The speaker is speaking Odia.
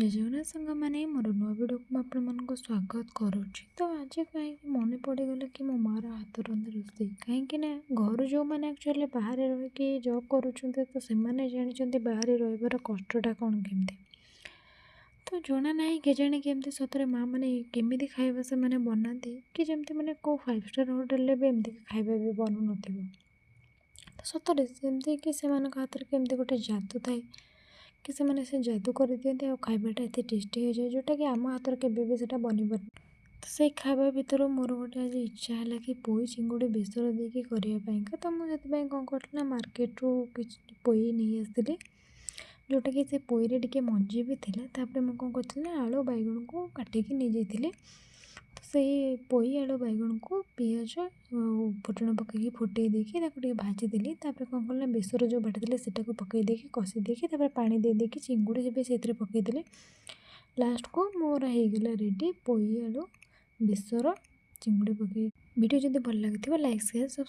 ଜୟ ଜଗନ୍ନାଥ ସାଙ୍ଗମାନେ, ମୋର ନୂଆ ଭିଡ଼ିଓକୁ ମୁଁ ଆପଣମାନଙ୍କୁ ସ୍ୱାଗତ କରୁଛି। ତ ଆଜି କାହିଁକି ମନେ ପଡ଼ିଗଲା କି ମୋ ମାଆର ହାତ ରନ୍ଧା ରୋଷେଇ, କାହିଁକି ନା ଘରୁ ଯେଉଁମାନେ ଆକ୍ଚୁଆଲି ବାହାରେ ରହିକି ଜବ୍ କରୁଛନ୍ତି, ତ ସେମାନେ ଜାଣିଛନ୍ତି ବାହାରେ ରହିବାର କଷ୍ଟଟା କ'ଣ କେମିତି। ତ ଜଣା ନାହିଁ କେଜାଣି କେମିତି ସତରେ ମାଆ ମାନେ କେମିତି ଖାଇବା ସେମାନେ ବନାନ୍ତି କି ଯେମିତି ମାନେ କେଉଁ ଫାଇଭ୍ ଷ୍ଟାର୍ ହୋଟେଲରେ ବି ଏମିତି ଖାଇବା ବି ବନୁନଥିବ। ତ ସତରେ ସେମିତି କି ସେମାନଙ୍କ ହାତରେ କେମିତି ଗୋଟେ ଯାଦୁ ଥାଏ କି ସେମାନେ ସେ ଯାଦୁ କରିଦିଅନ୍ତି ଆଉ ଖାଇବାଟା ଏତେ ଟେଷ୍ଟି ହେଇଯାଏ, ଯେଉଁଟାକି ଆମ ହାତରେ କେବେ ବି ସେଇଟା ବନିପାରେନି। ତ ସେଇ ଖାଇବା ଭିତରୁ ମୋର ଗୋଟେ ଆଜି ଇଚ୍ଛା ହେଲା କି ପୋଇ ଚିଙ୍ଗୁଡ଼ି ବେସର ଦେଇକି କରିବା ପାଇଁକା। ତ ମୁଁ ସେଥିପାଇଁ କ'ଣ କରିଥିଲି ନା ମାର୍କେଟରୁ କିଛି ପୋଇ ନେଇ ଆସିଥିଲି, ଯେଉଁଟାକି ସେ ପୋଇରେ ଟିକେ ମଞ୍ଜି ବି ଥିଲା। ତାପରେ ମୁଁ କ'ଣ କରିଥିଲି ନା ଆଳୁ ବାଇଗଣକୁ କାଟିକି ନେଇଯାଇଥିଲି। ତ ସେଇ ପୋଇ ଆଳୁ ବାଇଗଣକୁ ପିଆଜ ଆଉ ଫୁଟଣ ପକାଇକି ଫୁଟେଇ ଦେଇକି ତାକୁ ଟିକେ ଭାଜିଦେଲି। ତାପରେ କ'ଣ କଲି ନା ବେସର ଯେଉଁ ବାଟିଥିଲି ସେଟାକୁ ପକାଇ ଦେଇକି କଷି ଦେଇକି ତାପରେ ପାଣି ଦେଇ ଦେଇକି ଚିଙ୍ଗୁଡ଼ି ବି ସେଇଥିରେ ପକାଇଦେଲି। ଲାଷ୍ଟକୁ ମୋର ହେଇଗଲା ରେଡ଼ି ପୋଇ ଆଳୁ ବେସର ଚିଙ୍ଗୁଡ଼ି ପକାଇ। ଭିଡ଼ିଓ ଯଦି ଭଲ ଲାଗିଥିବ, ଲାଇକ୍, ସେୟାର, ସବସ୍କ୍ରାଇବ୍।